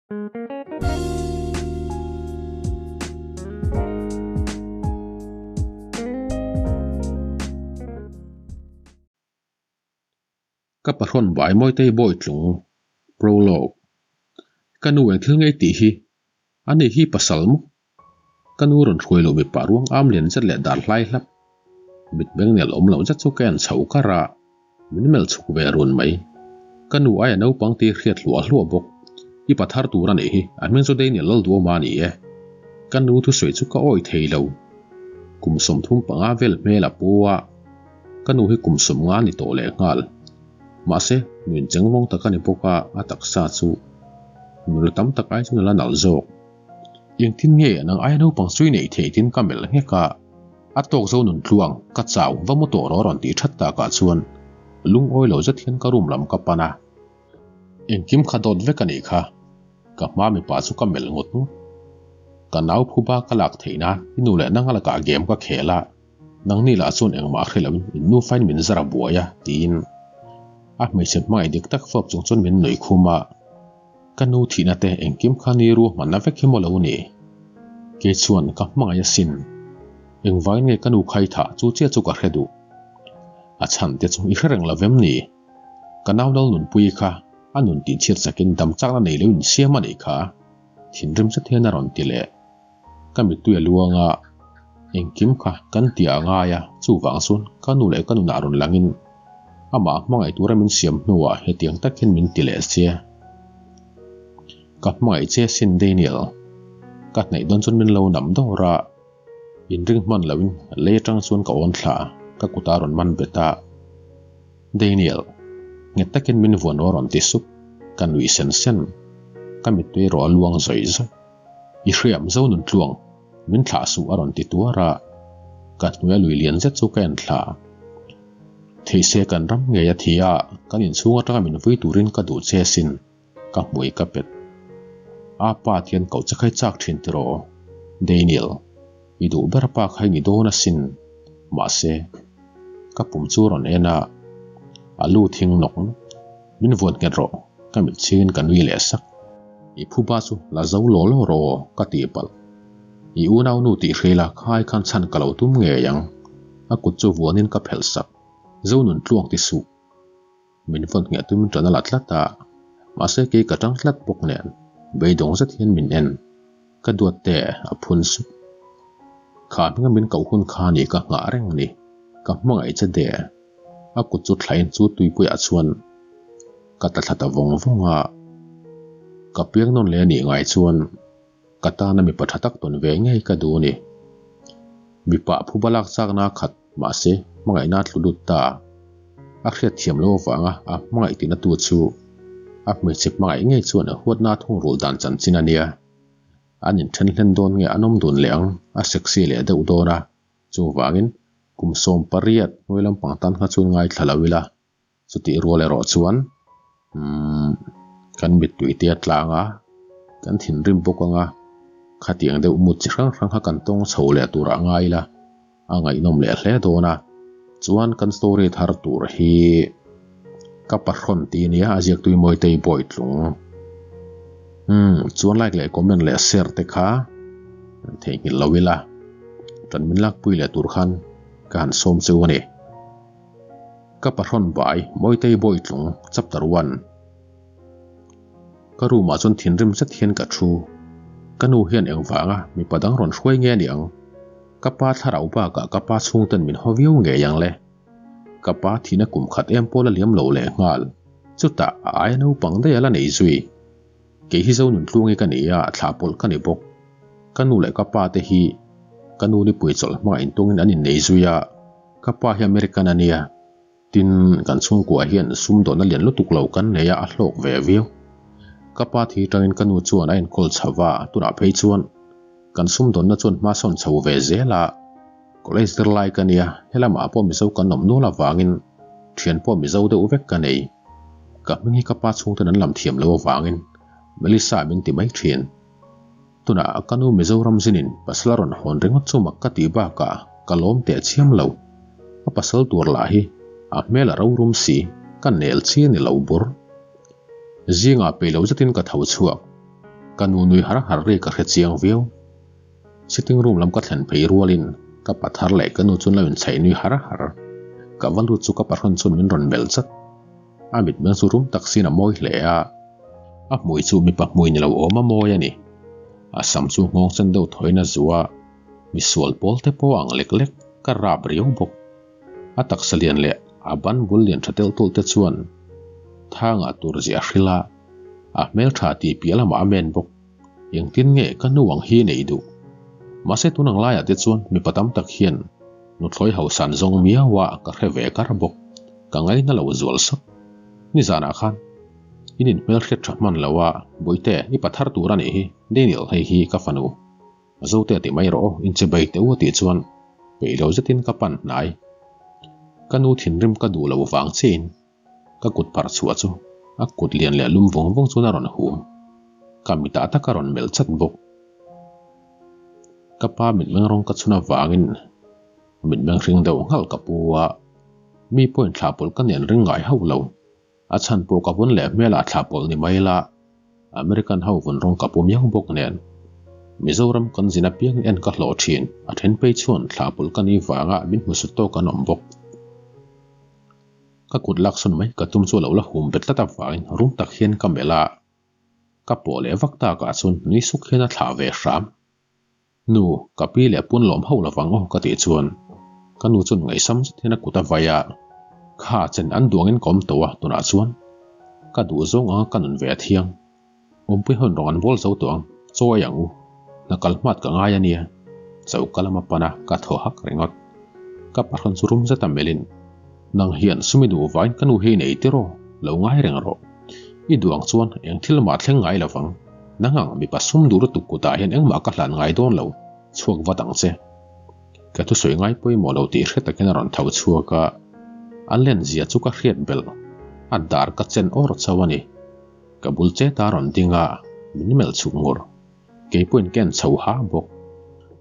Ka pahrawn bai Mawitei Bawitlung, Prologue. Ka nu eng thil ngei tih hi a ni hi pasal maw? Ka nu rawn hruai loh mipa ruang am lian zet leh dar hlai hlap. Mitmeng nel awm loh zet chu ka en chho kar a, min melh chhuk ve run mai. Ka nu aia naupang ti hriat hluah hluah bawk. I pa thar tur a nih hi, a hming chu Daniel Lalduama a ni e. Ka nu thusawi chu ka awih thei lo. Kum 35 vel hmel a pu a, ka nu hi kum 50 ni tawh lehnghal. Mahse, nuin chengvawng tak a ni bawk a, a taksa chu nula tam tak ai chuan a la nalh zawk. Engtin nge nang aia naupang sui neih theih tin ka melh nghek a, a tawk zo nun tluang ka chau va mu tawh rawh a rawn tih that takah chuan lungawi lo zet hian ka room lam ka pan a. Engkim kha dawt vek a nih kha, ka hma mipa chu ka melh ngut ngut. Ka nau phuba ka lak theih nan i nu leh nanga lakah game ka khel a, nangni lah chuan engmah hre loin in nufain min zar a buai a tiin a hmeichhe hmangaih dik tak fawp chung chuan min nuih khum a. Ka nu thihna te engkim kha ni ruahmanna vek hi maw lo ni? Kei chuan ka hmangaih asin. Engvangin nge ka nu khai thah chu chiah chu ka hre duh. A chhan te chu i hre reng lo vem ni? Ka nau lal nunpui kha a nun tihchhiat sakin dam chakna nei lo insiam a nih kha. Thinrim zet hian a rawn ti leh. Ka mittui a luang a, engkim kha kan ti a ngai a, chuvang chuan ka nu leh ka nunah rawn langin amah hmangaih tura min siam hnuah hetiang tak hian min ti leh che. Ka hmangaih che sin Daniel, ka hnaih dawn chuan min lo nam dawr a, inring hman loin lei atang chuan ka awn thla a, ka kut a rawn man bet a. Daniel, nghet takin min vuan aw rawn ti sup, ka nuih sen sen, ka mittui erawh a luang zawih zawih. I hriam zo nun tluang, min thlah suh a rawn ti tuar a, ka hnuaia lui lian zet chu ka en thla. Theise kan ram ngei a thi a, kan inchhung atanga min vui turin ka duh che sin, ka hmui ka pet. A pa tian koh che khai chak thin tiraw, Daniel, i duh ber pa kha i ni dawn asin, mahse, ka pum chu rawn en a, a lu thing nawk nawk. Min vuan nghet rawh, ka mit chhingin ka nui leh sak. I phuba chu la zo law law rawh aw, ka tih palh. I unau nu tih hreila khai khan chhan ka lo tum ngei ang. A kut chu vuanin ka phelh sak. Zo nun tluang ti suh. Min vawn ngheh tumin ṭan a la tlat a, mahse kei ka ṭang tlat bawk nen beidawng zet hian min en. Ka duat te a phun sup. Kha hminga min koh hun kha ni ka nghah reng ni. Ka hmangaih che de. A kut chu thlain chu tuipuiah chuan ka tla thla ta vawng vawng a. Ka piang nawn leh a nih ngai chuan ka tana mipa tha tak tawn ve ngei ka duh a ni. Mipa phuba lak chakna a khat mahse hmangaihna a tlu lut ta. A hriatthiam loh avanga a hmangaih tihna tu chu a hmeichhe hmangaih ngei chuan a huatna a thungrulh dan chanchin a nia. An inthen hlen dawn nge an awm dun leh ang, a sexy leh deuh dawn a. Chuvangin kum 18 hnuai lampang tan kha chuan ngaithla lo ila, chutih rual erawh chuan umm kan mittui te a tlang a, kan thinrim bawk ang a, khatiang deuh mut chi hrang hrang kha kan tawng chho leh turah ngai ila, a ngaihnawm leh hle dawn a. Chuan kan story thar tur hi ka pahrawn tih a nia, a ziaktui Mawitei Bawitlung. Umm chuan like leh comment leh share te kha theihnghilh lo ila, tan min lakpui leh tur khan ka han sawm cheu a ni. Ka pahrawn bai Mawitei Bawitlung chapter 1. Ka room ah chuan thinrim zet hian ka thu. Ka nu hian engvanga mipa dang rawn hruai nge a ni ang? Ka pa thlarau bakah ka pa chhungten min haw viau ngei ang le. Ka pa thihna kum khat em pawh la liam lo leh nghal. Chutah a aia naupang daih a la nei zui. Kei hi zo nuntluangi ka ni a, thlah pawlh ka ni bawk. Ka nu leh ka pa te hi ka nu nipui chawlh hmangah intawngin an innei zui a, ka pa hi American a nia. Tin, kan chhungkua hian sumdawnna lian lutuk lo kan nei a, a hlawk ve viau. Ka pa thi tangin ka nu chuan a enkawl chho va, tunah phei chuan kan sumdawnna chuan hma sawn chho ve zel a. College zirlai ka nia, helamah pawh Mizo kan awm nual avangin thian pawh Mizo deuh vek ka nei. Ka hming hi ka pa chhungten an lam thiam lo avangin Melissa min ti mai thin. Tunah ka nu Mizoram zinin pasal a rawn hawn ringawt chu mak ka tih bakah ka lawm teh chiam lo. Ka pasal tur lah hi a hmel a rorum si, ka nel chi a ni lo bur. Zingah peih lo zetin ka tho chhuak. Ka nu nui har har ri ka hre chiang viau. Sitting room lam ka thlen phei rualin ka pa thar leh ka nu chuan lo inchhaih nui har har. Ka va lut chu ka pahrawn chuan min rawn melh chat. A mitmeng chu rum tak siin a mawi hle a, a hmui chu mipa hmui ni lo awm a mawi a ni. A sam chu nghawng sen deuh thawiin a zuh a, misual pawl te pawh a ang lek lek, ka rap riau bawk. A taksa lian leh a ban bul lian tha telh tulh te chuan thangah tur ziah a hrilh a, a hmeltha tih piah lamah a men bawk. Engtin nge ka nu ang hi nei duh? Mahse tun ang laiah te chuan mipa tam tak hian nuthlawi hausan zawng miau a ka hre ve kar bawk. Ka ngaina lo zual sawt. Nizanah khan in inhmelhriat tha hman lo a, Bawihte, i pa thar tur a nih hi, Daniel hei hi ka fanu. Zote a ti mai rawh aw, inche bai teh u a tih chuan peih lo zetin ka pan hnai. Ka nu thinrim ka duh lo vang chiahin ka kut phar chhuah chu a kut lian leh lum vawng vawng chuan a rawn hum. Ka mitah tak a rawn melh chat bawk. Ka pa mitmeng rawng ka chhun avangin mitmeng hring deuh nghalh ka pu a, mi pawhin thlah pawlh ka nen ring ngai hauh lo. A chhan pawh ka vun leh hmelah thlah pawlh ni mai la, American ho vun rawng ka pu miau bawk nen. Mizoram kan zin apiang en ka hlawh thin, a then phei chuan thlah pawlh ka ni vanga min hmu sut tawk an awm bawk. Ka kut laksawn mai ka tum chu a lo la hum bet tlat avangin rum tak hian ka melh a, ka pawh leh vak takah chuan nui suk hian a thlah ve hram. Nu, ka pi leh pun lawm ho lovang aw ka tih chuan ka nu chuan ngaihsam zet hian a kut a vai a, kha chen an duangin ka awm tawh a tunah chuan ka duh zawng anga ka nun ve a thiang. Awmpui hawn rawng an bawl zo tawh ang, chaw ei ang u, hna kal hmat ka ngai a nia. Choka lama pana ka thaw hak ringawt. Ka pahrawn chu rum zeta melhin, Nang hian sumi duh vain ka nu hi i nei tiraw? Lo ngai reng rawh. I duh ang chuan eng thil mah thleng ngai lo vang. Nang ang mipa sum duh lutuk kutah hian engmah ka hlan ngai dawn lo, chhuak vat ang che. Ka thusawi ngai pawimawh lo tih hre takin a rawn tho chhuak a, a len zia chu ka hriat belh. A dar ka chen awr chauh a ni. Ka bul chet a rawn ding a, min melh chhuk ngur. Kei pawhin ka en chho ha bawk.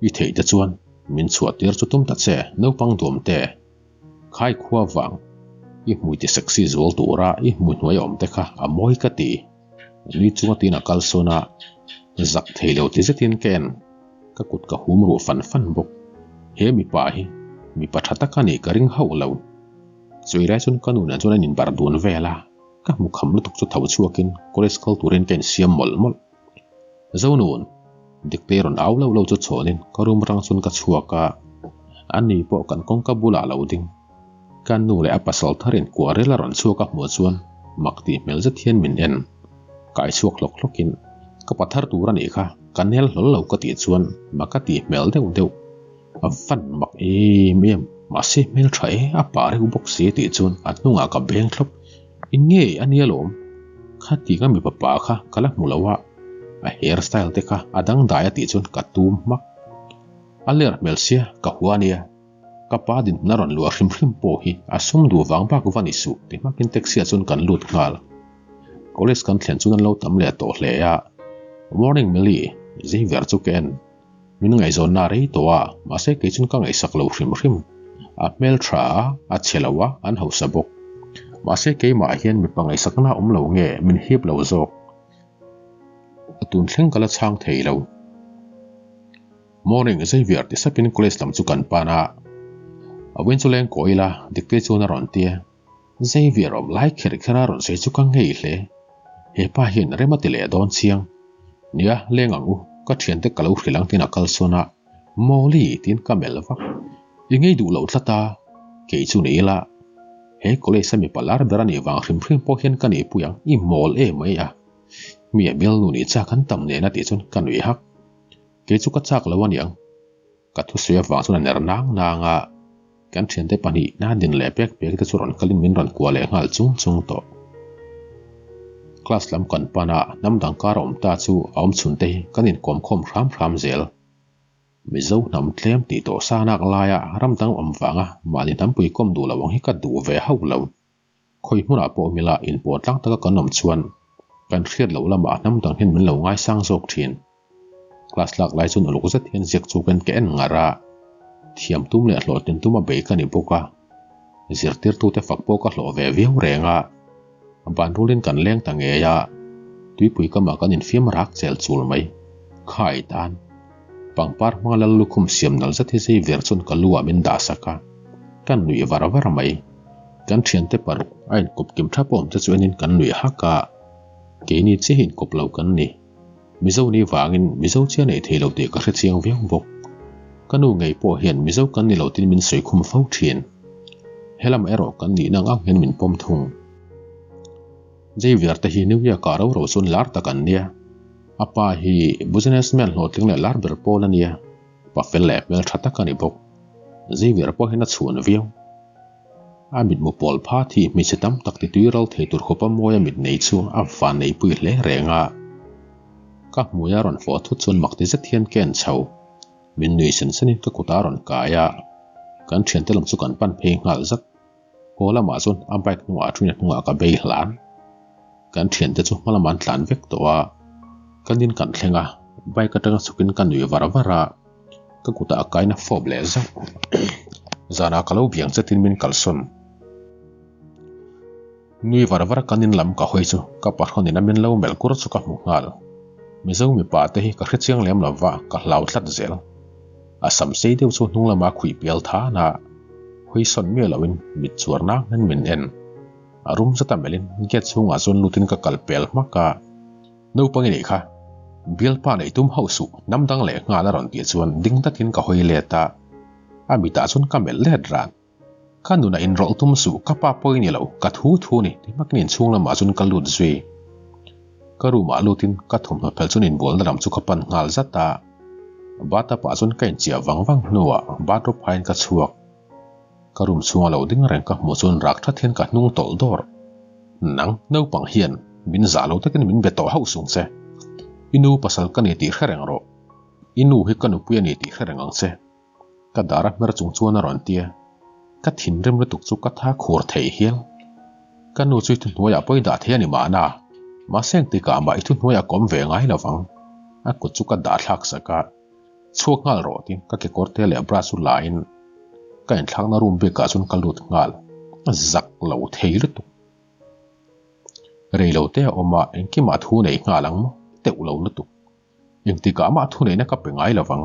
I theih te chuan min chhuah tir chu tum ta che, naupang duam te. Khai khua vang, i hmui ti sexy zual tura i hmui hnuai awm te kha a mawi ka ti. Nui chunga tiin a kal sawn a, zak thei lo ti zetin ka en. Ka kut ka hum ruh fan fan bawk. He mipa hi mipa tha tak a nih ka ring hauh lo. Chawih lai chuan ka nu nen chuan an inbarh dun vel a. Ka hmu kham lutuk chu tho chhuakin college kal turin ka insiam mawlh mawlh. Zonun, Diktei rawn au lo lo chu chhawnin ka room atang chuan ka chhuak a, ani pawh kan kawngka bulah a lo ding. Ka nu leh a pasal tharin kuah rel a rawn chhuak a hmuh chuan mak tih hmel zet hian min en. Kai chhuak hlawk hlawkin, Ka pa thar tur a nih kha, ka nel hlawl lo ka tih chuan mak a tih hmel deuh deuh. A van mak em em, mahse hmeltha e, a pa reuh bawk si tih chuan a hnungah ka beng thlawp. I ngei a nia lawm, khati ka mipa pa kha ka la hmu lo a, a hair style te kha a dangdai a tih chuan ka tum hmak. A ler hmel sia ka hua nia, ka pa dinhmun a rawn luah hrim hrim pawh hi a sum duh vang bak va ni suh ti hmakin taxi ah chuan kan lut nghal. College kan thlen chuan an lo tam leh tawh hle a, Morning Millie, Xavier chu ka en. Min ngaihzawnna a rei tawh a, mahse kei chuan ka ngaihsak lo hrim hrim. A hmel tha a, a chhe lo a, an hausa bawk. Mahse keimah hian mipa ngaihsakna a awm lo nge min hip lo zawk. A tun thleng ka la chhang thei lo. Morning Xavier ti sapin college lam chu kan pan a. A win chu leng kawi ila, Diktei chuan a rawn ti a. Xavier awm lai kher kher a rawn sawi chu ka ngei hle. He pa hian rem a ti leh dawn chiang. Nia, leng ang u, ka thiante ka lo hrilh ang tiin a kal sawn a, Mawli tiin ka melh vak. I ngei duh loh tlat a, kei chu ni ila. He college a mipa lar ber a nih vang hrim hrim pawh hian ka nihpui ang, i mawl em mai a. Mi a bialnu nih chak an tam nen a tih chuan ka nui hak. Kei chu ka chak lo a niang. Ka thusawi avang chuan a ner nang nang a, kan thiante pahnih na din leh pek pek te chu rawn kalin min rawn kuah leh nghal chung chung tawh. Class lam kan pan a, hnam dang kar a awm ta chu a awm chhun te hi kan inkawm khawm hram hram zel. Mizo hnam tlem tih tawh sa nak laia ram dang awm vanga mahni hnampui kawm duh lo ang hi ka duh ve hauh lo. Khawi hmunah pawh mila inpawh tlang taka kan awm chuan kan hriat loh lamah hnam dang hian min lo ngaisang zawk thin. Class lak lai chuan uluk zet hian ziak chu kan ke en ngar a, thiam tum leh hlawhtlin tum a bei ka ni bawk a, zirtirtute fak pawh ka hlawh ve viau reng a, ban rulin kan leng ta ngei a. Tuipui kamah kan infiam rak chel chul mai. Khai tan. Pangpar hmanga lal lukhum siam nal zet hi zei ver chuan ka lu ah min dah sak a. Kan nuih var var mai. Kan thiante paruk a inkawp kim thap awm te chu enin kan nuih hak a. Keini chiah hi inkawp lo kan ni. Mizo ni vangin Mizo chiah neih thei lo tih ka hre chiang viau bawk. Ka nu ngei pawh hian Mizo kan ni lo tin min sawi khum fo thin. Helamah erawh kan nihna ang ang hian min pawm thung. Xavier te hi New York ah ro ro chuan lar tak an nia. A pa hi businessman hlawhtling leh lar ber pawl a nia. Pa fel leh hmel tha tak a ni bawk. Xavier pawh hian a chhuan viau. A mitmu pawl pha thi hmeichhe tam tak ti tui ral thei tur khawpa mawi a mit nei chu a van neipui hle reng a. Ka hmui a rawn fawh thut chuan mak ti zet hian ka en chho. Min nui sen senin ka kut a rawn kai a. Kan thiante lam chu kan pan phei nghal zat. Haw lamah chuan a bike hnungah a ṭhuina hnungah ka bei hlan. Kan ṭhiante chu hma lamah an tlan vek tawh a. Kan in kan thleng a, bike aṭanga chhukin ka nui var var a. Ka kutah a kaina fawp leh zauh. Zanah ka lo biang chetin min kalsawn. Nui var var kan in lam ka hawi chu ka pahrawnin a min lo melh kur chu ka hmu nghal. Mizo mipa te hi ka hrechiang lem lo va, ka hlau tlat zel. A sam sei deuh chu hnung lama khuih pial than a, hawi sawn miah loin mit chuar nang hian min en. A rum zat a melhin gate chhungah chuan lutin ka kal pel hmak a. Naupang i nih kha, bialpa neih tum hauh suh, hnam dang leh nghal a rawn tih chuan ding takin ka hawi let a, a mitah chuan ka melh let ran. Ka nunah inrawlh tum suh, ka pa pawh i ni lo, ka thu thu ni, ti hmakin inchhung lamah chuan ka lut zui. Ka room ah lutin ka thawmhnaw phel chuan inbualna lam chu ka pan nghal zat a, bathtub ah chuan ka inchiah vang vang hnuah bathrobe hain ka chhuak. Ka room chhunga lo ding reng ka hmuh chuan rak that hian ka hnung tawlh dawr. Nang, naupang hian min zah lo takin min be tawh hauh sung che. I nu pasal ka ni tih hre reng rawh. I nu hi ka nupui a ni tih hre reng ang che. Ka dar a hmer chung chuan a rawn ti a, ka thinrim lutuk chu ka tha khur thei hial. Ka nu chu i thuhnuaiah pawh i dah thei a ni mahna, mahse engtikah mah i thuhnuaiah ka awm ve ngai lo vang. A kut chu ka dah thlak sak a, chhuak nghal rawh tiin ka kekawr te leh bra chu laiin ka inthlakna room bikah chuan ka lut nghal, a zak lo thei lutuk. Rei lo te a awm a, engkimah thu nei nghal ang maw? Teuh lo lutuk. Engtikah mah thuneihna ka pe ngai lo vang.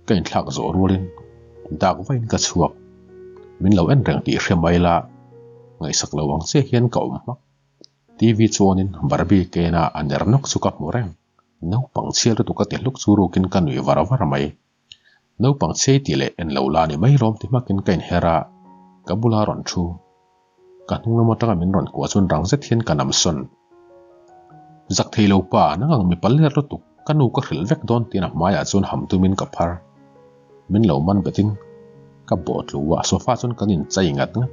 Ka inthlak zawh rualin dak vain ka chhuak. Min lo en reng tih hre mai la, ngaihsak lo ang che hian ka awm hmak. TV chuanin Barbie kena a ner nawk chu ka hmu reng. Naupang chhiar lutuk a ti hluk chu rukin ka nuih var var mai. Naupang chhei tih leh en lo la ni mai lawm ti hmakin ka inher a, ka bula rawn thu. Ka hnung lam atanga min rawn kuah chuan rang zet hian ka nam sawn. Zak thei lo pa, nang ang mipa ler lutuk, ka nu ka hrilh vek dawn tiin a hmaiah chuan ham tumin ka phar. Min lo man betin ka bawh tlu a, sofa chuan kan inchai ngat ngat.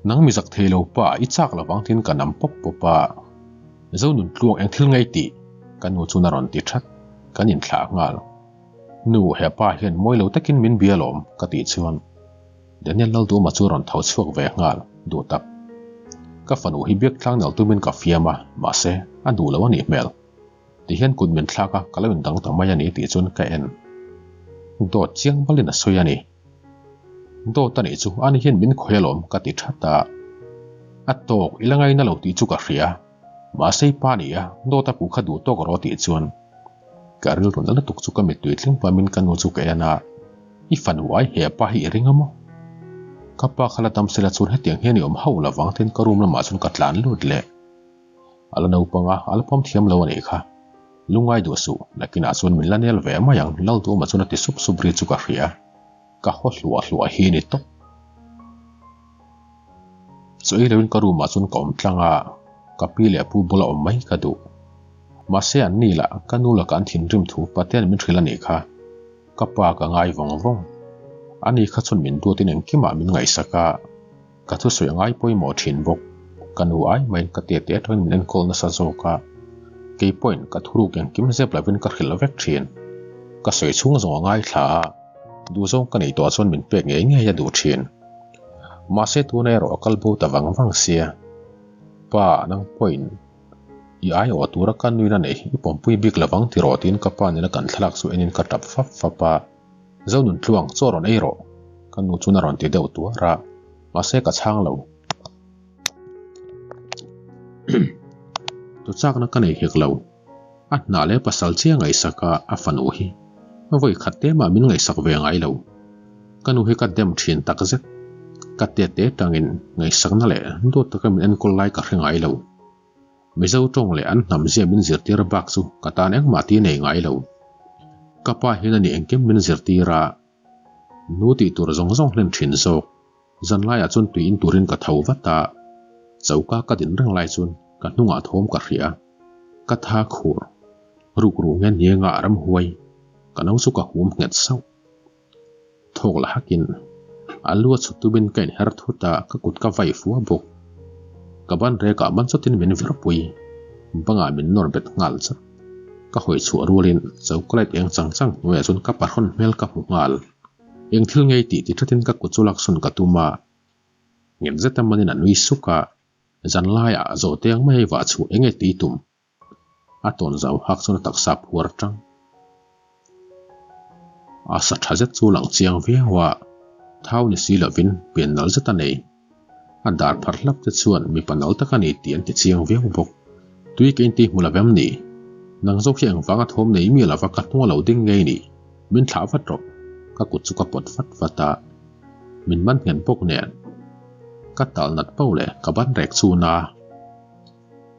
Nang mi zak thei lo pa, i chak lovang tiin ka nam pawp pawp a. Zonun tluang eng thil ngei tih? Ka nu chuan a rawn ti that. Kan inthlah nghal. Nu, he pa hian mawi lo takin min bia lawm, ka tih chuan Daniel Lalduma chu rawn tho chhuak ve nghal duh tak. Ka fanu hi biak tlang nal tumin ka fiam a, mahse, a duh lo a nih hmel. Tihian kut min thlak a, ka lo indang ta mai a ni tih chuan ka en. Dawt chiang balin a sawi a ni. Dawt a nih chu ani hian min khawih alawm ka ti that a. A tawk i la ngaina lo tih chu ka hria. Mahse i pa nia, dawt a puh kha duh tawk rawh tih chuan ka rilru na lutuk chu ka mittui tling pamin ka nu chu ka en a, I fanu ai he pa hi i ring a maw? Ka pa kha la dam sela chuan hetiang hian i awm hauh lo vang tiin ka room lamah chuan ka tlan lut leh. A la naupang a, a la pawm thiam lo a nih kha. Lungngai duh suh, nakinah chuan min la nel ve mai ang Lalduhawma chuan a ti sup sup ri chu ka hria. Ka haw hluah hluah hi ni tawp. Chaw ei loin ka room ah chuan ka awm tlang a, ka pi leh pu bula awm mai ka duh. Mahse an ni lah ka nu lakah an thinrim thu Patea'n min hrilh a nih kha. Ka pa ka ngai vawng vawng. Ani kha chuan min duatin engkimah min ngaihsak a, ka thusawi a ngai pawimawh thin bawk. Ka nu ai maiin ka tete atangin min enkawl nasa zawk a, kei pawhin ka thuruk engkim zep lovin ka hrilh vek thin. Ka sawi chhung zawng a ngaithla a, duhzawng ka neih tawh chuan min pek ngei ngei a duh thin. Mahse tuna erawh a kal bo ta vang vang sia. Pa, nang pawhin i ai awh tura ka nuina neih i pawmpui bik lovang ti rawh tiin ka pa nena kan thlalak chu enin ka tap fap fap a. Zonun tluang chaw rawn ei rawh ka nu chuan a rawn ti deuh tuar a, mahse ka chhang lo. Tu chakna ka nei hek lo. A hna leh pasal chiah ngaihsak a, a fanu hi vawi khat te mah min ngaihsak ve ngai lo. Ka nu hi ka dem thin tak zet. Ka tete tangin ngaihsakna leh duat taka min enkawl lai ka hre ngai lo. Mizo tawng leh an hnam zia min zirtir bak chu ka tan engmah ti nei ngai lo. Ka pa hian a ni engkim min zirtir a, nu tih tur zawng zawng hlen thin zawk. Zan laiah chuan tui in turin ka tho vat a, choka ka din reng lai chuan ka hnungah thawm ka hria a, ka tha khur ruk ru nge nianga a ramhuai ka no chu ka hum nghet sauh. Thawk la hakin a lu a chhut tumin ka inher thut a, ka kut ka vai fua bawk. Ka ban rekah man chawtin min virpui, bangah min nawr bet nghal chat. Ka hawi chhuah rualin choka light eng chang chang hnuaiah chuan ka pahrawn hmel ka hmu nghal. Eng thil ngei tih ti thatin ka kut chu laksawn ka tum a, nghet zeta manin a nui suk a, zan laiah zawh te ang mai a i vah chhuah eng nge tih i tum? A tawn zau hak chuan a taksa phuar tang. A sa tha zet chu lang chiang viau a, thau ni si lovin pian nal zet a nei. A dar phar hlap te chuan mipa nal tak a ni tih an ti chiang viau bawk. Tui ka inti hmu lo em ni? Nang zawk hi engvanga thawm nei mi lova ka hnung a lo ding ngei ni? Min thlah vat rawh. Ka kut chu ka pawt vat vat a, min man nghen bawk nen. Ka tal nat pauh leh ka ban rek chu na.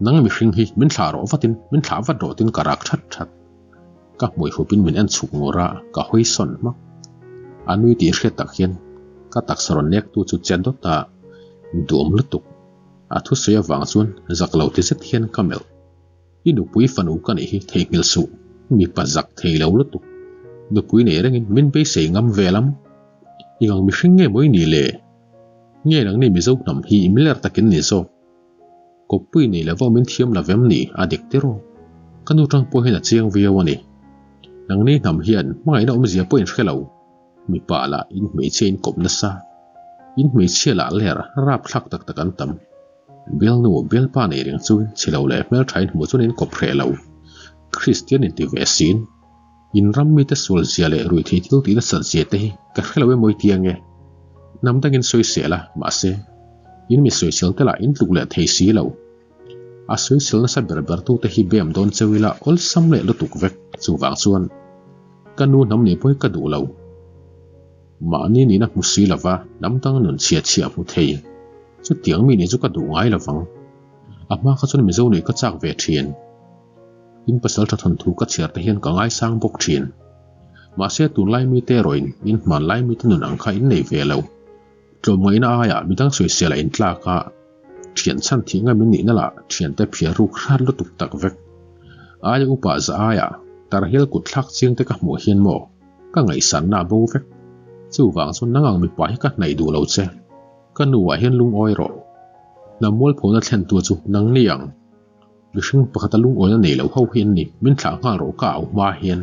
Nang mihring hi min thlah rawh vatin min thlah vat rawh tin ka rak that that. Ka hmui hupin min en chhuk ngur a, ka hawi sawn hmak. A nui tih hriat tak hian ka taksa rawn nek tu chu che dawt a, duhawm lutuk. A thusawi avang chuan zak lo ti zet hian ka melh. I nupui fanu ka nih hi theihnghilh suh, mipa zak thei lo lutuk. Nupui nei rengin min beisei ngam ve lam. I ngang mihring nge maw i nih le? Nge nangni Mizo hnam hi i miler takin ni zawk? Kawppui nei lova min thiam lo vem ni a dik tiraw? Ka nu tang pawh hian a chiang viau a ni. Nangni hnam hian hmangaihna awmzia pawh in hre lo. Mipa lah in hmeichhia in kawp nasa. In hmeichhia lah ler rapthlak tak tak an tam. Bialnu, bialpa nei reng chuin chhelo leh hmeltha in hmuh chuan in kawp hreh lo. Kristian in ti ve sin. In ram mite sual zia leh ruihtheih thil tih nasat zia te hi ka hre lo emaw i ti ange. Hnam dangin sawisel a, mahse, in mi sawisel te lah in tluk leh thei si lo. A sawisel nasa ber ber tu te hi bem dawn cheu ila awlsam leh lutuk vek. Chuvang chuan ka nu hnam nih pawh hi ka duh lo. Mahni nihna hmu si lova hnam dang nun chhia chhia hmu thei. Chutiang mi nih chu ka duh ngai lovang. A hma kha chuan Mizo nih ka chak ve thin. In pasal tha thawnthu ka chhiar te hian ka ngaisang bawk thin. Mahse tunlai mite erawhin in hmanlai mite nun ang kha in nei ve lo. Tlawmngaihna aiah midang sawisel a intlak a, thian chhan thih ngam in nihna lah thiante phiar ruk hrat lutuk tak vek. Aia upa za aiah tarhial kut thlak chiang te ka hmuh hian maw ka ngaihsanna a bo vek. Chuvang chuan nang ang mipa hi ka hnaih duh lo che. Ka nu ah hian lungawi rawh. Hnam mualphona thlentu chu nang ni ang. Mihring pakhata lungawina nei lo ho hi an ni, min thlah nghal rawh ka au hma hian.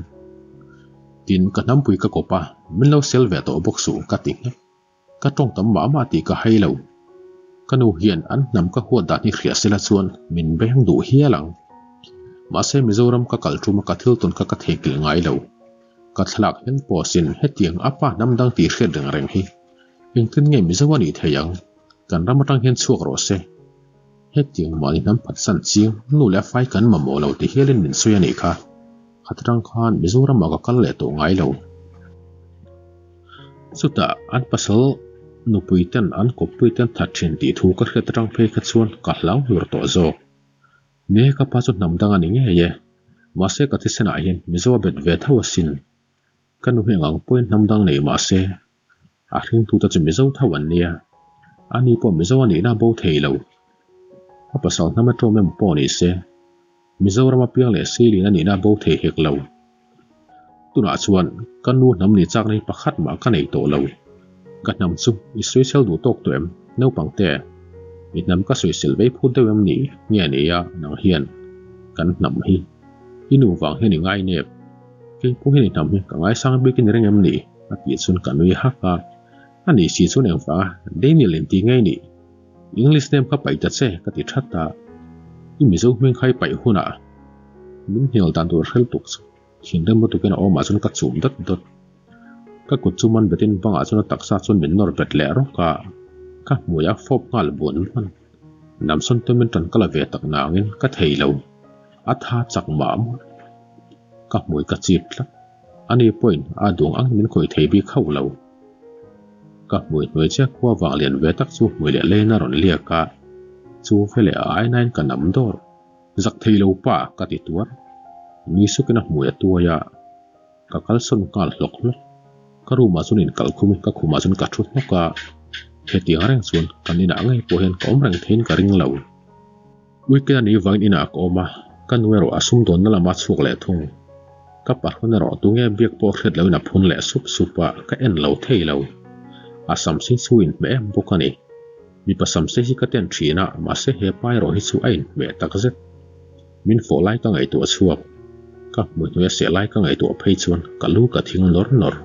Tin, ka hnampui ka kawp a, min lo sel ve tawh bawk suh ka ti nghek. Ka tawng tam mah mah tih ka hai lo. Ka nu hian an hnam ka huat dan hi hria sela chuan min beng duh hial ang. Mahse Mizoram ka kal ṭuma ka thil tawn kha ka theihnghilh ngai lo. Ka thlalak hian pawh-sin hetiang a pa hnam dang tih hriat reng reng hi engtin nge Mizo a nih thei ang? Kan ram atang hian chhuak rawh se. Hetiang mahni hnam phatsan chiang nu leh a fai kan mamawh lo ti hialin min sawi a nih kha. Khat atang khan Mizoram ah ka kal leh tawh ngai lo. Chutah an pasal nupui ten an kawppui ten that thin tih thu ka hriat atang phei kha chuan ka hlau hlur tawh zawk. Ni ka pa chu hnam dang a ni ngei e. Mahse ka thisen ah hian Mizo a bet ve tho asin. Ka nu hi engang pawhin hnam dang nei mahse A hringtute chu Mizo tho an nia. Ani pawh Mizo a nihna bo thei lo. A pasal hnam aṭawm em pawh ni se, Mizoram a piang leh Seilin a nihna bo thei hek lo. Tunah chuan ka nu hnam ni chakna hi pakhat mah ka nei tawh lo. Ka hnam chu i sawisel duh tawk tawh em, naupangte? I hnam ka sawisel vei phut deuh em ni? Nge nia, nang hian kan hnam hi i nu vang hian i ngainep. Kei pawh hian i hnam hi ka ngaisang bikin i ring em ni? A tih chuan ka nui hak a, a nih si chuan engvang a Daniel in ti ngei nih? English name kha paih ta che ka ti that a, i Mizo hming kha i paih hunah min hnial dan tur hrel tuk chu thinrim lutukin a awmah chuan ka chum dawt dawt. Ka kut chu man betin bangah chuan a taksa chuan min nawr bet leh rawk a, ka hmui a fawp nghal buan buan. Namsawn tumin tan ka la ve tak nangin ka thei lo. A tha chak mah mah. Ka hmui ka chip tlat. Ani pawhin a duang ang min khawih thei bik hauh lo. Ka hmui hnuai chiah khua vang lian ve tak chu hmui leh leiin a rawn liak a, chu veleh a ainain ka nam dawr. Zak thei lo pa ka ti tuar. Nui sukin a hmui a tuai a, ka kalsawn nghal hlawk hlawk. Ka room ah chuan inkalh khum in ka khumah chuan ka thu hnawk a, hetiang reng chuan kan inah ngei pawh hian ka awm reng theiin ka ring lo. Weekend a nih vangin inah ka awm a, ka nu erawh a sumdawnna lama chhuak leh thung. Ka pahrawn erawh tunge biak pawh hriat loin a phun leh sup sup a, ka en lo thei lo. A samsei chu inhmeh em bawk a ni. Mipa samsei hi ka ten thin a, mahse he pa erawh hi chu a inhmeh takzet. Min fawh lai ka ngaihtuah chhuak. Ka hmui hnuaia seh lai ka ngaihtuah phei chuan ka lu ka thing nawr nawr.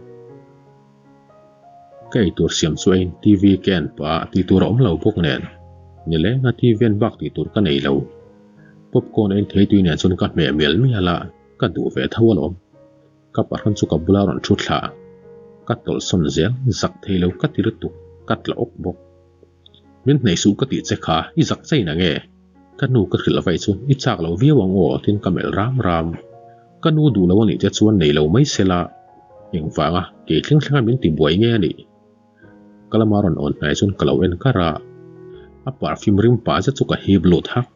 Ka eitur siam chu eiin TV ka en pah a, tihtur a awm lo bawk nen. Nileng a TV en bak tihtur ka nei lo. Popcorn eiin theitui nen chuan ka hmeh mial mial a, ka duh ve tho alawm. Ka pahrawn chu ka bula rawn thu thla a, ka tawlhsawn zel, zak thei lo ka ti lutuk, ka tla awk bawk. Min hneih suh ka tih che kha, i zak chein ang e. Ka nu ka hrilh vaih chuan i chak lo viau ang aw tin ka melh ram ram. Ka nu duh lo a nih te chuan nei lo mai se la, engvanga kei thleng thlenga min ti buai nge a nih? Ka lama rawn awn hnai chuan ka lo en kar a, a perfume rim pah zet chu ka hip lut hak.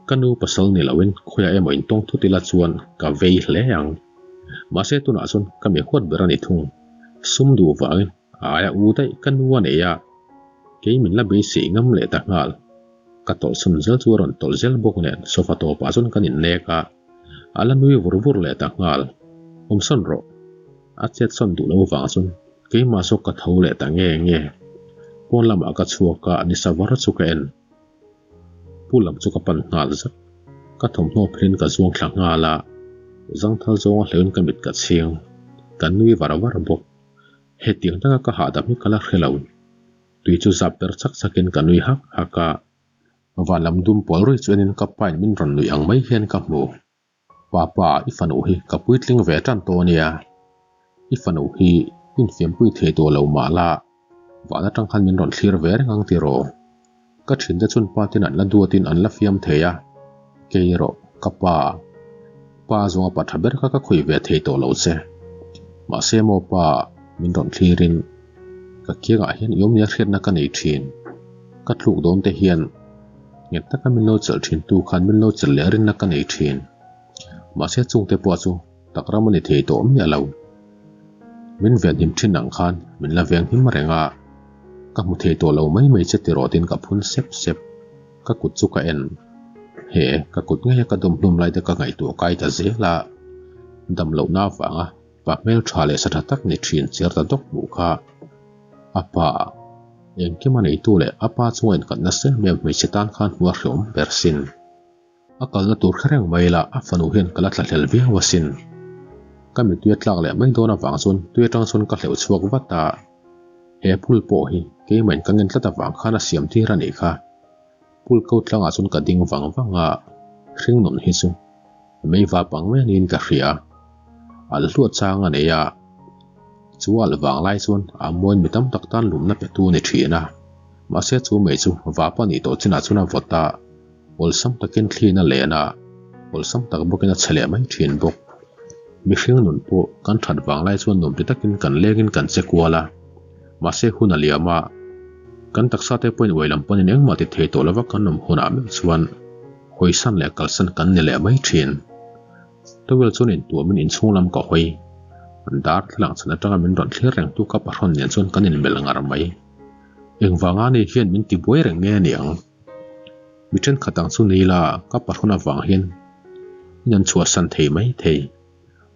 Ka nu pasal ni loin khawiah emaw intawng thut ila chuan ka vei hle ang. Mahse tunah chuan ka mi huat ber a ni thung. Sum duh vangin a aia u daih ka nu a nei a, kei min la beisei ngam leh ta nghal. Ka tawlhsawn zel chu a rawn tawlh zel bawk nen sofa tawpah chuan kan innek a, a la nui vur vur leh ta nghal. Awmsawn rawh. A chetsawn duh lo vang chuan keimah zawk ka tho leh ta nge nge. Pawn lamah ka chhuak a, ni savar chu ka en. Pu lam chu ka pan nghal zat. Ka thawmhnaw phelin ka zuang thla nghal a, zangthal zawnga hleuhin ka mit ka chhing. Ka nui var var bawk. Hetiang taka ka hahdam hi ka la hre lo. Tui chu zap per chak chakin ka nui hak hak a. Van lam dum pawl ruih chu enin ka pain min rawn nuih ang mai hian ka hmu. Papa, i fanu hi ka puitling ve tan tawh ania. I fanu hi infiampui thei tawh lo mah la, van atang khan min rawn thlir ve reng ang tiraw? Ka thinte chuan pa ten an la duatin an la fiam thei a, kei erawh ka pa, pa zawnga pa tha ber kha ka khawih ve thei tawh lo che. Mahse maw pa, min rawn thlirin ka kiangah hian i awmnia hriatna ka nei thin. Ka tluk dawn te hian nghet taka min lo chelh thin tu khan min lo chelh leh rinna ka nei thin. Mahse chungte pawh chu tak ram a ni thei tawh miah lo. Min venhim thin ang khan min la venghim reng a, ka hmu thei tawh lo mai mai che tiraw tiin ka phun sep sep. Ka kut chu ka en. He, ka kut ngeia ka dawm hlum lai te ka ngaihtuah kai ta zel a, dam lohna avanga pa hmeltha leh sa tha tak ni thin chiar ta dawk hmuh kha a pa engkim a neitu leh a pa chunga inkhat nasa em em hmeichhe tan khan hmuh a hreawm ber sin. A kalna tur kha reng mai la, a fanu hian ka la tla hlel viau asin. Ka mitui a tlak leh mai dawn avang chuan tui atang chuan ka hleuh chhuak vat a. He pool pawh hi keimah in ka ngen tlat avang khan a siam tir a nih kha. Pool ko tlangah chuan ka ding vang vang a, hring nun hi chu mei va pang mai aniin ka hria. Alh hluah chang a nei a, chu alh vang lai chuan a mawiin mi tam tak tan lumna pe tu a ni thin a. Mahse chu mei chu vapa nih tawh chinah chuan a vawt a. Awlsam takin thliin a len a, awlsam tak bawkin a che leh mai thin bawk. Mihring nun pawh kan that vang lai chuan nuam ti takin kan lengin kan che kual a, mahse hun a liam a, kan taksa te pawhin uai lam panin engmah ti thei tawh lova kan awm hunah meuh chuan hawisan leh kalsan kan ni leh mai thin. Towel chuan intuamin inchhung lam ka hawi. Dar thlalak chhan atanga min rawn thlir rengtu ka pahrawn nen chuan kan inmelh ngar mai. Engvanga ni hian min tibuai reng nge niang? Mi thenkhat ang chu ni la, ka pahrawn avang hian in an chhuahsan thei mai thei.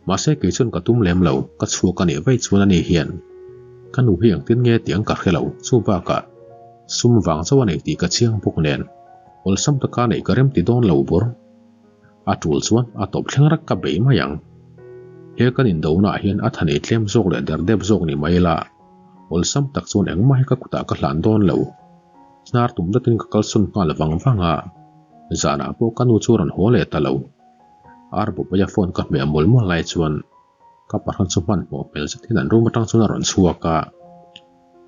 Mahse kei chuan ka tum lem lo, ka chhuak a nih vaih chuan ani hian ka nu hi engtin nge tih ang ka hre lo, chu bakah sum vang chauh a nei tih ka chiang bawk nen awlsam taka neih ka rem ti dawn lo bawr. A tul chuan a tawp thleng rak ka bei mai ang. He kan indonaah hian a thanei tlem zawk leh derdep zawk ni mai la, awlsam tak chuan engmah hi ka kutah ka hlan dawn lo. Hnar tum datin ka kalsawn nghal vang vang a, zanah pawh ka nu chu a rawn haw leh ta lo. Ar Bawpaia phone ka hmeh mawl mawl lai chuan ka pahrawn chu hmanhmawh hmel zetin an room atang chuan a rawn chhuak a,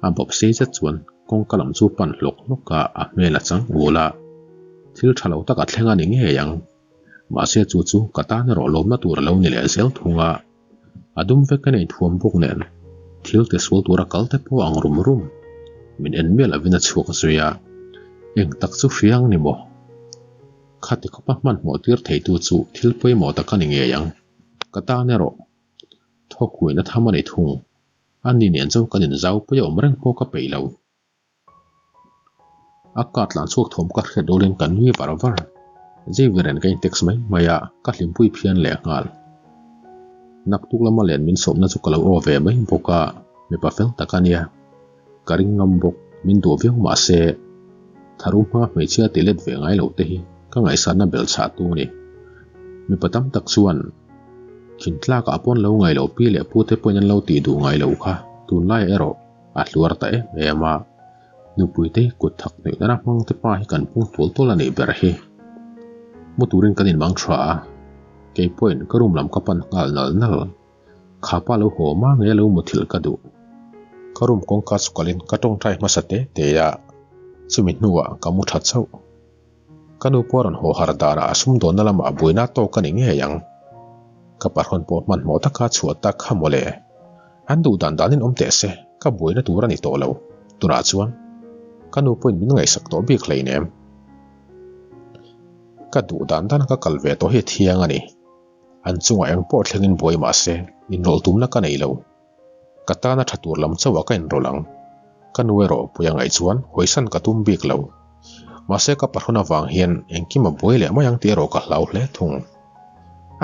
a bawp sei zet chuan kawngka lam chu pan hlawk hlawk a, a hmel a chang ul a, thil tha lo tak a thleng a ni ngei ang. Mahse chu chu ka tan erawh lawmna tur a lo ni leh zel thung a, a dum vek a nei thuam bawk nen thil ti sual tura kal te pawh ang rum rum. Min en miah lovin a chhuak zui a, eng tak chu hria ang ni maw? Khati khawpa hmanhmawh tir theitu chu thil pawimawh tak a ni ngei ang. Ka tan erawh thawkhuaina tham a ni thung. A ni nen chu kan inzau pui a awm reng pawh ka peih lo. A car tlan chhuak thawm ka hriat rualin ka nui var var. Xavier-a'n ka intext mai mai a, ka hlimpui phian leh nghal. Naktuk lama len min sawmna chu ka lo aw ve mai bawk a, mipa fel tak a nia. Ka ring ngam bawk, min duh viau mah se, tharum hma hmeichhia ti let ve ngai lo te hi ka ngaihsanna bel chhah tu a ni. Mipa tam tak chuan khintlakah pawn lo ngaih loh pi leh pu te pawhin an lo tih duh ngai lo kha tunlaiah erawh a hluar ta em em a, nupuite kut thak hnuih nana hmang te pa hi kan pung tual tual a nih ber hi. Mu turin kan inmang tha a, kei pawhin ka room lam ka pan nghal nal nal. Kha pa lo haw ma nge lo muthilh ka duh. Ka room kawngka chu kalin ka tawngtai hmasa te te a, chumi hnuah ka mu tha chauh. Ka nu pawh a rawn haw har danah a sumdawnna lamah a buaina tawk a ni ngei ang. Ka pahrawn pawh hmanhmawh taka chhuah tak kha mawle. An duh dan danin awm teh se, ka buaina tur a ni tawh lo. Tunah chuan ka nu pawhin min ngaihsak tawh bik hleinem. Ka duh dan dana ka kal ve tawh hi a thiang a ni. An chungah eng pawh thlengin buai mah se, inrawlh tumna ka nei lo. Ka tana tha tur lam chauhah ka inrawlh ang. Ka nu erawh pui a ngaih chuan hawisan ka tum bik lo. Mahse ka pahrawn avang hian engkim a buai leh mai ang tih erawh ka hlau hle thung.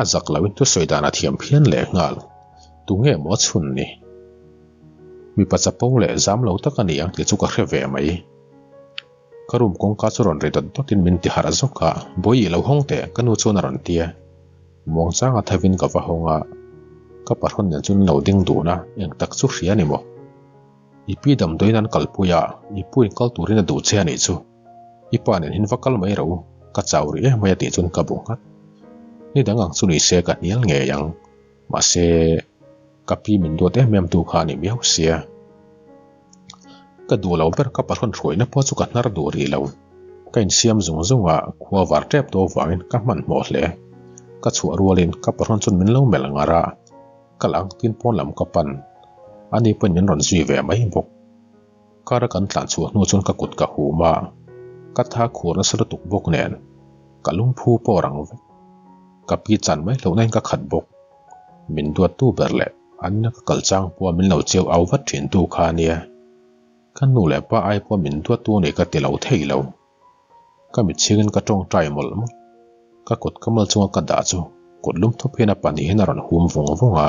A zak loin thusawi dan a thiam phian leh nghal. Tunge maw a chhun ni? Mipa chapo leh zam lo tak a ni ang tih chu ka hre ve mai. Ka room kawngka chu rawn ri dawt dawt in min ti harh zawk a, Bawihi lo hawng teh ka nu chuan a rawn ti a. Muangchanga thavin ka va hawng a, ka pahrawn nen chuan an lo ding dun a, eng tak chu hria ni maw? I pi damdawiin an kalpui a, i pu in kal turin a duh che a nih chu. I pa nen hin va kal mai ro, ka chau rih em mai a tih chuan ka bu nghat. Ni dang ang chu ni se ka hnial ngei ang, mahse ka pi min duat em em tu kha a ni miau sia. Ka duh lo ber ka pahrawn hruaina pawh chu ka hnar duh rih lo. Ka insiam zung zung a, khua var tep tawh avangin ka hmanhmawh hle. Ka chhuah rualin ka pahrawn chuan min lo melh ngar a, ka la ang tin pawn lam ka pan. Ani pawhin min rawn zui ve mai bawk. Car a kan tlan chhuah hnu chuan ka kut ka hum a, ka tha khur nasa lutuk bawk nen ka lungphu pawh rang vek. Ka pi chan mai hlauhna in ka khat bawk. Min duattu ber leh Anna ka kal chang pawha min lo cheu au vat thin tu kha ania. Ka nu leh pa ai pawha min duattu a ni ka ti lo thei lo. Ka mitchhingin ka tawngtai mawlh mawlh. Ka kut ka mal chunga ka dah chu kut lum thup hian a pahnihin a rawn hum vung vung a.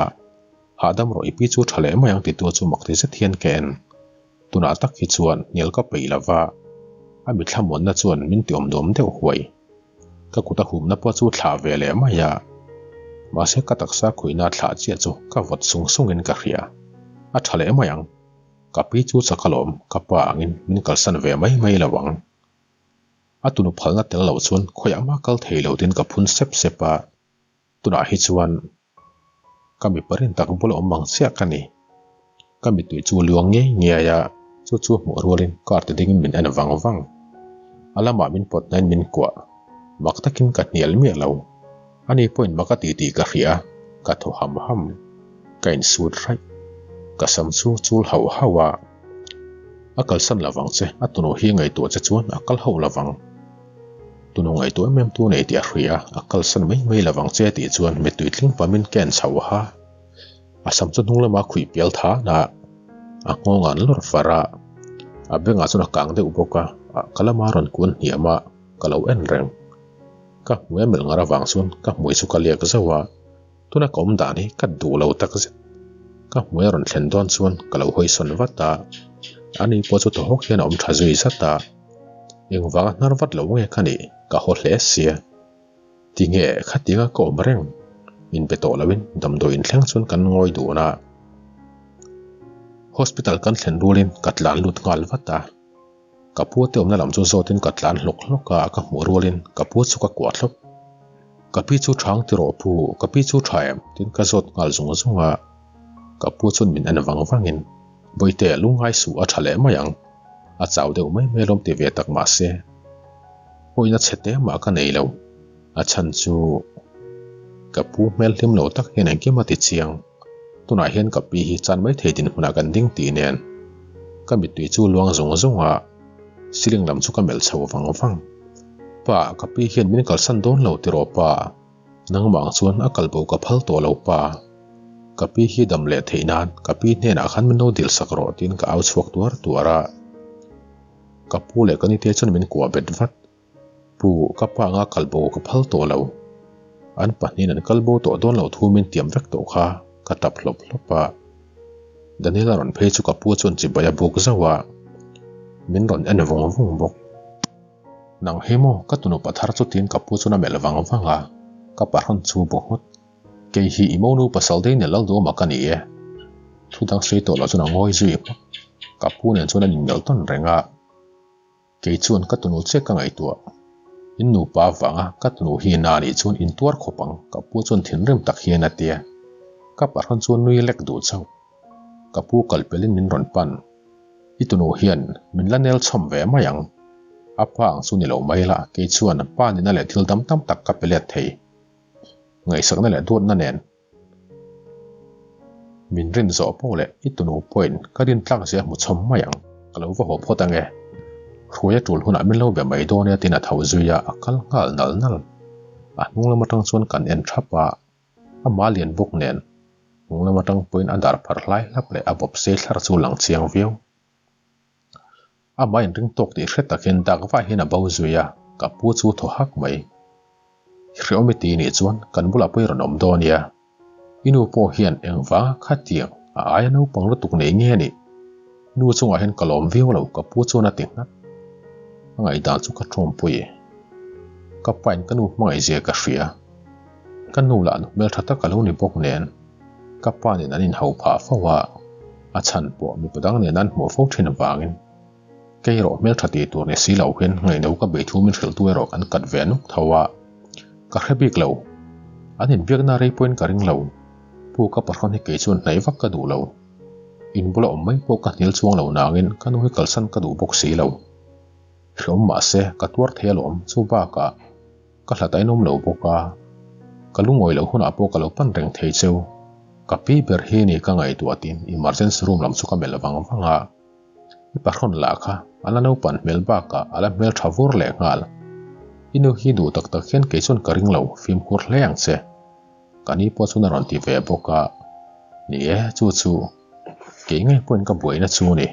Hahdam rawh i pi chu tha leh mai ang titu chu mak ti zet hian ka en. Tunah tak hi chuan hnial ka peih lova, a mithlamuanna chuan min ti awm nuam deuh huai. Ka kut a humna pawh chu thlah ve leh mai a, mahse ka taksa khuihna thlah chiah chu ka vawt sung sungin ka hria. A tha leh mai ang. Ka pi chu chak alawm, ka pa angin min kalsan ve mai mai lo ang. A tunu phalna tel lo chuan khawiah mah kal thei lo tiin ka phun sep sep a. Tunah hi chuan ka mipa rin tak bula awm ang chiah ka ni. Ka mittui chu luang ngei ngei a, chu chu hmuh rualin car ti dingin min en vang vang. A lamah min pawt hnain min kuah. Mak takin ka hnial miah lo. Ani pawhin mak a ti tih ka hria a, ka thaw ham ham. Ka insut raih. Ka sam chu chul hauh hauh a. A kalsan lovang che, a tunu hi ngaihtuah che chuan a kal hauh lovang. Tunu ngaihtuah em em tu nei tih a hria a, a kalsan mai mai lovang che tih chuan mittui tling pamin ka en chho ha. A sam chu hnung lama khuih pial than a, a nghawng an lawr far a, a bengah chuan a kang deuh bawk a, ka lama rawn kun hniam a, ka lo en reng. Ka hmui a melh ngar avang chuan ka hmui chu ka liak zauh a, tuna ka awm dan hi ka duh lo tak zet. Ka hmui a rawn thlen dawn chuan ka lo hawisawn vat a, ani pawh chu thaw hawk hian a awm tha zui zat a. Engvanga hnar vat lo nge ka nih ka haw hle sia. Tinge khatinga ka awm reng? Inbe tawh loin damdawi inthleng chuan kan ngawi dun a. Hospital kan thlen rualin ka tlan lut nghal vat a. Ka pu te awmna lam chu zawtin ka tlan hlawk hlawk a, ka hmuh rualin ka pu chu ka kuah thlawp. Ka pi chu thang ti rawh pu, ka pi chu tha em? Tiin ka zawt nghal zung zung a. Ka pu chuan min en vang vangin, Bawihte, lungngai suh a tha leh mai ang. A chau deuh mai mai alawm ti ve tak mah se, pawina chhe te mah ka nei lo. A chhan chu ka pu hmel hlim lo tak hian engkim a ti chiang. Tunah hian ka pi hi chan mai thei dinhmunah kan ding tih nen ka mittui chu luang zung zung a, ceiling lam chu ka melh chho vang vang. Pa, ka pi hian min kalsan dawn lo tiraw pa? Nangmah ang chuan a kalbo ka phal tawh lo pa. Ka pi hi dam leh theih nan ka pi hnenah khan min lo dil sak rawh tiin ka au chhuak tuar tuar a. Ka pu leh ka nite chuan min kuah bet vat. Pu, ka pa anga kalbo ka phal tawh lo. An pahnihin an kalbo tawh dawn lo thu min tiam vek tawh kha ka tap hlawp hlawp a. Daniel a rawn phei chu ka pu chuan chibai a buk zauh a, min rawn en vung vung bawk. Nang hi maw ka tunu pathar chu tiin ka pu chuan a melh vang vang a, ka pahrawn chu bu nghut. Kei hi i monu pasal dei nel Lalduama ka ni e. Thu dang sawi tawh lo chuan a ngawi zui hmak. Ka pu nen chuan an inmelh tawn reng a. Kei chuan ka tunu che ka ngaihtuah. In nupa avanga ka tunu hi na nih chuan in tuar khawp ang, ka pu chuan thinrim tak hian a tia. Ka pahrawn chuan nui lek duh chauh. Ka pu kal pelin min rawn pan. I tunu hian min la nel chhawm ve mai ang. A pa ang chu ni lo mai la, kei chuan pa nihna leh thil dam tam tak ka pe let thei. Ngaihsakna leh duatna nen. Min rin zawh pawh leh i tunu pawhin ka rin tlak zia hmu chhawm mai ang, ka lo va haw phawt ange. Hruaia tul hunah min lo be mai dawn e tiin a tho zui a, a kal nghal nal nal. A hnung lam atang chuan kan en thap a, a mah lian bawk nen hnung lam atang pawhin a dar phar hlai hlap leh a bawp sei thlar chu lang chiang viau. Amah inring tawk tih hre takin dak vah hian a bo zui a, ka pu chu thaw hak mai. Hreawm i ti nih chuan kan bulah pawh i rawn awm dawn nia. I nu pawh hian engvanga khatiang a aia naupang lutuk nei nge nih? Nu chungah hian ka lawm viau lo ka pu chuan a ti nghat. A ngaihdan chu ka tawmpui. Ka pain ka nu hmangaihzia ka hria. Ka nu lah nu hmeltha tak a lo ni bawk nen ka pa nen an inhau phah fo a, a chhan pawh mipa dang nen an hmuh fo thin avangin kei erawh hmeltha tih tur ni si lo hian ngaihno ka bei thu min hrilhtu erawh kan kat ve nuk tho a, ka hre bik lo. An inbiakna rei pawhin ka ring lo. Pu ka pahrawn hi kei chuan hnaih vak ka duh lo. In bula awm mai pawh ka hnial chuang lo nangin ka nu hi kalsan ka duh bawk si lo. Hreawm mahse ka tuar thei alawm chu bakah. Ka hlat a inawm lo bawk a, ka lungawi loh hunah pawh ka lo pan reng thei cheu. Ka pi ber hi ni ka ngaihtuah tiin emergency room lam chu ka melh vang vang a. I pahrawn lah kha a la naupan hmel bakah a la hmel tha vur leh nghal. I nu hi duh tak tak hian kei chuan ka ring lo, fimkhur hle ang che. Ka ni pawh chuan a rawn ti ve bawk a. Ni e, chu chu kei ngei pawhin ka buaina chu ni.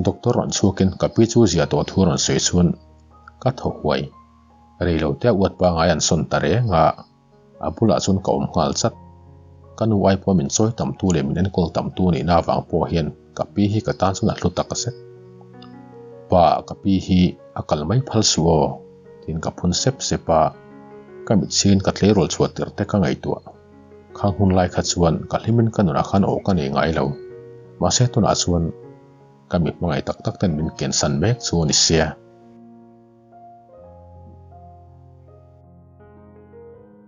Doctor rawn chhuakin ka pi chu zia tawh thu rawn sawi chuan ka thaw huai. Rei lo te a uat pangai an sawn ta reng a, a bulah chuan ka awm nghal chat. Ka nu ai pawh min chawi tam tu leh min enkawl tam tu nihna avang pawh hian ka pi hi ka tan chuan a hlu tak a set. Pa, ka pi hi a kal mai phal suh aw, tiin ka phun sep sep a, ka mitchhingin ka tleirawl chhuah tirh te ka ngaihtuah. Khang hun lai kha chuan ka hlimin ka nunah khan aw ka nei ngai lo. Mahse tunah chuan ka mi hmangaih tak tak ten min kensan mek chu a ni sia.